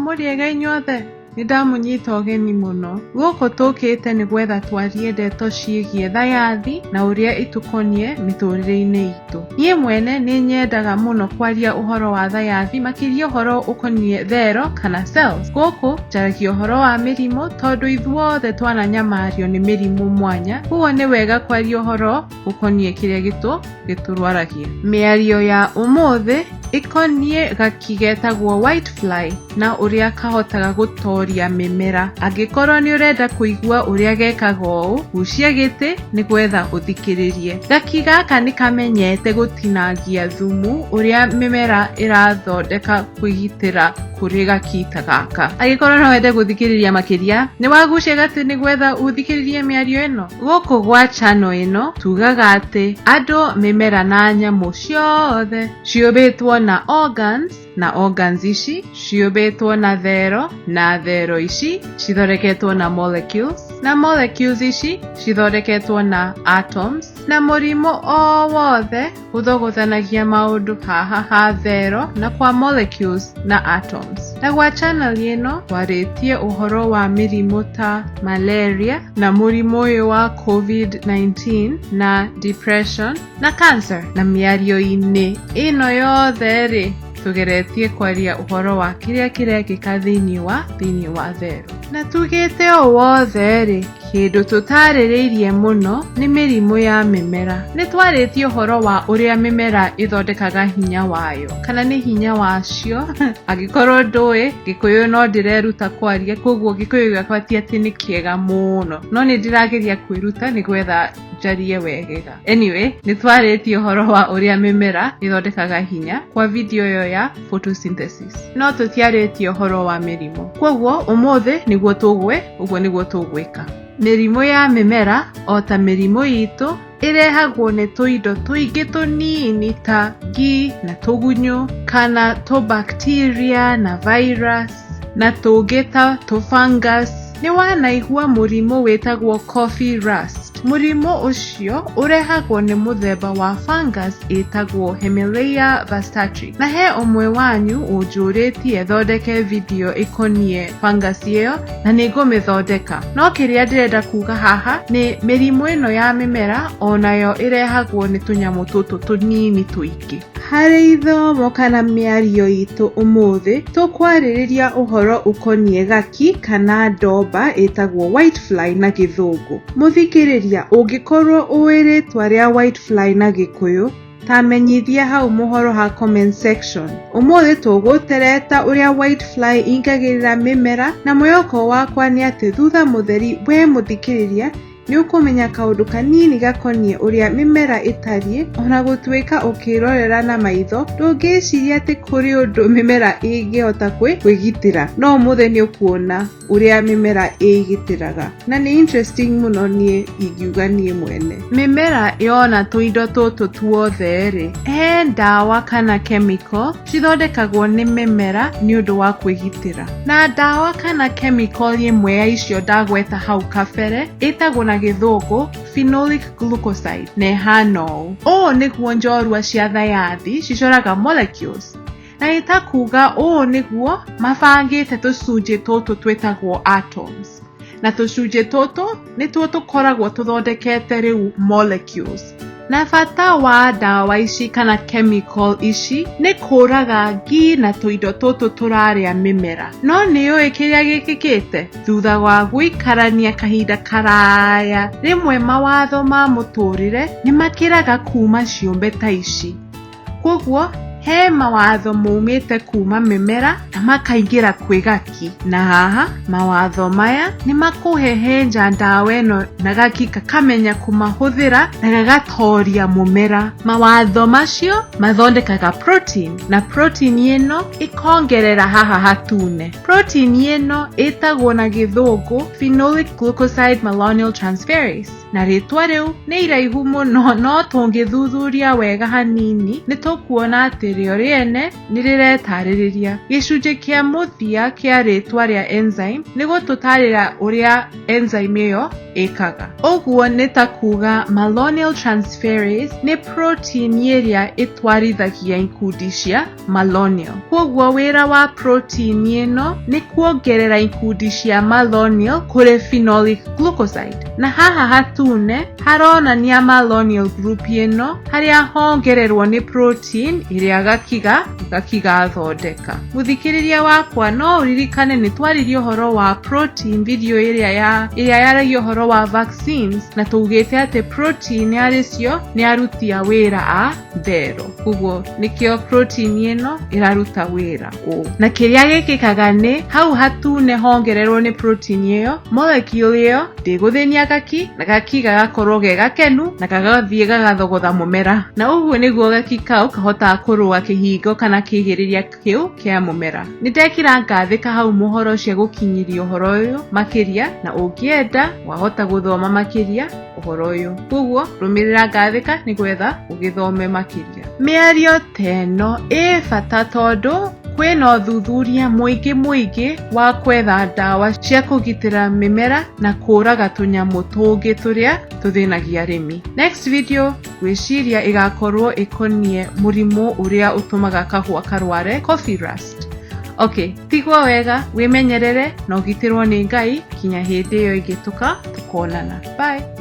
Mũrĩega inyuothe? Nĩ ndamũnyita ũgeni mũno. Gũkũ tũkĩte nĩ gwetha twarie ndeto ciĩgiĩ thayathi na ũrĩa itũkoniĩ mĩtũrĩre-inĩ itũ. Niĩ mwene nĩ nyendaga mũno kwaria ũhoro wa thayathi makĩria ũhoro ũkoniĩ thero kana cells. Gũkũ njaragia ũhoro wa mĩrimũ tondũ ithuothe twananyamario nĩ mĩrimũ mwanya, koguo nĩ wega kwaria ũhoro ũkoniĩ kĩrĩa gĩtũrwaragia. Mĩario ya ũmũthĩ ĩkoniĩ gaki getagwo whitefly na ũrĩa kahotaga gũtoria mĩmera. Angĩkorwo nĩ ũrenda kũigua ũrĩa gekaga ũũ, gucia gĩtĩ nĩ gwetha ũthikĩrĩrie. Gaki gaka nĩ kamenyete gũtinangia thumu ũrĩa mĩmera ĩrathondeka kwĩgitĩra kũrĩ gaki ta gaka. Angĩkorwo no wende gũthikĩrĩria makĩria, nĩ wagucia gatĩ nĩ gwetha ũthikĩrĩrie mĩario ĩno. Gũkũ gwa channel ĩno tugaga atĩ andũ, mĩmera na nyamũ ciothe ciũmbĩtwo na organs, na organs ici ciũmbĩtwo na thero, na thero ici cithondeketwo na molecules, na molecules ici cithondeketwo na atoms, na mũrimũ o wothe ũthogothanagia maũndũ haha ha thero na kwa molecules na atoms. Na gwa channel ĩno twarĩtie ũhoro wa mĩrimũ ta malaria na mũrimũ ũyũ wa COVID-19 na depression na cancer. Na mĩario-inĩ ĩno yothe rĩ, tũgeretie kwaria ũhoro wa kĩrĩa kĩrekĩka thĩinĩ wa thero. Na tugĩte ũũ wothe rĩ, kĩndũ tũtarĩrĩirie mũno nĩ mĩrimũ ya mĩmera. Nĩ twarĩtie ũhoro wa ũrĩa mĩmera ĩthondekaga hinya wayo, kana nĩ hinya wacio. Angĩkorwo ndũĩ, Gĩkũyũ no ndĩreruta kwaria, koguo Gĩkũyũ gĩakwa ti atĩ nĩ kĩega mũno, no nĩ ndĩrageria kwĩruta nĩ gwetha njarie wegega. Anyway, nĩ twarĩtie ũhoro wa ũrĩa mĩmera ĩthondekaga hinya kwa video ĩyo ya photosynthesis, no tũtiarĩtie ũhoro wa mĩrimũ. Koguo ũmũthĩ nĩguo tũgwe ũguo nĩguo tũgwĩka. Mĩrimũ ya mĩmera, o ta mĩrimũ itũ, ĩrehagwo nĩ tũindo tũingĩ tũnini ta ngi na tũgunyũ, kana tũbacteria na virus, na tũngĩ ta tũfungus. Nĩ wanaigua mũrimũ wĩtagwo coffee rust? Mũrimũ ũcio ũrehagwo nĩ mũthemba wa fungus ĩtagwo Hemileia vastatrix. Na he ũmwe wanyu ũnjũrĩtie thondeke video ĩkoniĩ fungus ĩyo, na nĩ ngũmĩthondeka. No kĩrĩa ndĩrenda kuga haha nĩ mĩrimũ ĩno ya mĩmera onayo ĩrehagwo nĩ tũnyamũ tũtũ tũnini tũingĩ. Harĩ ithomo kana mĩario itũ ũmũthĩ, tũkwarĩrĩria ũhoro ũkoniĩ gaki kana ndomba ĩtagwo whitefly na Gĩthũngũ. Mũthikĩrĩria, ũngĩkorwo ũĩ rĩtwa rĩa whitefly na Gĩkũyũ, ta menyithia hau mũhoro ha comment section. Ũmũthĩ tũgũtereta ũrĩa whitefly ĩingagĩrĩra mĩmera, na mwĩhoko wakwa nĩ atĩ thutha mũtheri we mũthikĩrĩria nĩ ũkũmenya kaũndũ kanini gakoniĩ ũrĩa mĩmera ĩtariĩ. Ona gũtuĩka ũkĩrorera na maitho ndũngĩciria atĩ kũrĩ ũndũ mĩmera ĩngĩhota kwĩgitĩra, no ũmũthĩ nĩ ũkuona ũrĩa mĩmera ĩgitĩraga, na nĩ interesting mũno niĩ ingiuga niĩ mwene. Mĩmera yona tũindo tũtũ tuothe rĩ, he ndawa kana chemical cithondekagwo nĩ mĩmera nĩ ũndũ wa kwĩgitĩra. Na ndawa kana chemical ĩmwe ya icio ndagweta hau kabere ĩtagwo na Gĩthũngũ phenolic glucoside, na ĩhana ũũ. Ũũ nĩguo njorua cia thayathi cicoraga molecules, na nĩ ta kuga ũũ nĩguo mabangĩte tũcunjĩ tũtũ twĩtagwo atoms, na tũcunjĩ tũtũ nĩtuo tũkoragwo tũthondekete rĩu molecules. Na bata wa ndawa ici kana chemical ici nĩ kũraga ngi na tũindo tũtũ tũrarĩa mĩmera. No nĩ ũĩ kĩrĩa gĩkĩkĩte thutha wa gũikarania kahinda karaya? Rĩmwe mawatho ma mũtũrĩre nĩ makĩraga kuma ciũmbe ta ici. Koguo he mawatho maumĩte kuma mĩmera na makaingĩra kwĩ gaki, na haha mawatho maya nĩ makũhehenja ndawa ĩno na gaki kakamenya kũmahũthĩra na gagatoria mũmera. Mawatho macio mathondekaga protein, na protein ĩno ĩkongerera haha hatune. Protein ĩno ĩtagwo na Gĩthũngũ phenolic glucoside malonyl transferase, na rĩtwa rĩu nĩ iraihu mũno, no tũngĩthuthuria wega hanini nĩ tũkuona atĩ atĩ rĩo rĩene nĩ rĩretarĩrĩria. Gĩcunjĩ kĩa mũthia kĩa rĩtwa rĩa enzyme nĩ gũtũtarĩra ũrĩa enzyme ĩyo ĩkaga. Ũguo nĩ ta kuga malonyl transferase nĩ protein ĩrĩa ĩtwarithagia ikundi cia malonyl. Kwoguo wĩra wa protein ĩno nĩ kuongerera ikundi cia malonyl kũrĩ phenolic glucoside. Na haha hatune haronania malonyl group ĩno harĩa hongererwo nĩ protein ĩrĩa gakiga gathondeka. Mũthikĩrĩria wakwa no ũririkane nĩ twaririe ũhoro wa protein video ĩrĩa yaragia ũhoro wa vaccines na tũugĩte atĩ protein arĩ cio nĩ aruti a wĩra a thero. Koguo nĩkĩo protein ĩno ĩraruta wĩra ũũ. Na kĩrĩa gĩkĩkaga nĩ hau hatune hongererwo nĩ protein ĩyo, molecule ĩyo ndĩgũthĩnia gaki na gaki gagakorwo ge gakenu na gagathiĩ gagathogotha mũmera. Na ũguo nĩguo gaki kau kahotaga kũrũa kĩhingo kana kĩgĩrĩria kĩu kĩa mũmera. Nĩ ndekĩra ngathĩka hau mũhoro cia gũkinyĩria ũhoro ũyũ makĩria na ũngĩenda wahota gũthoma makĩria ũhoro ũyũ. Koguo rũmĩrĩra ngathĩka nĩ gwetha ũgĩthome makĩria. Mĩario ta ĩno ĩ bata tondũ kwĩna ũthuthuria mũingĩ wa kwetha ndawa cia kũgitĩra mĩmera na kũraga tũnyamũ tũngĩ tũrĩa tũthĩnagia arĩmi. Next video ngwĩciria ĩgakorwo ĩkoniĩ mũrimũ ũrĩa ũtũmaga kahũa karware coffee rust. Okay, tigwo wega, wĩmenyerere na ũgitĩrwo nĩ Ngai kinya hĩndĩ ĩyo ĩngĩ tũkonana. Bye.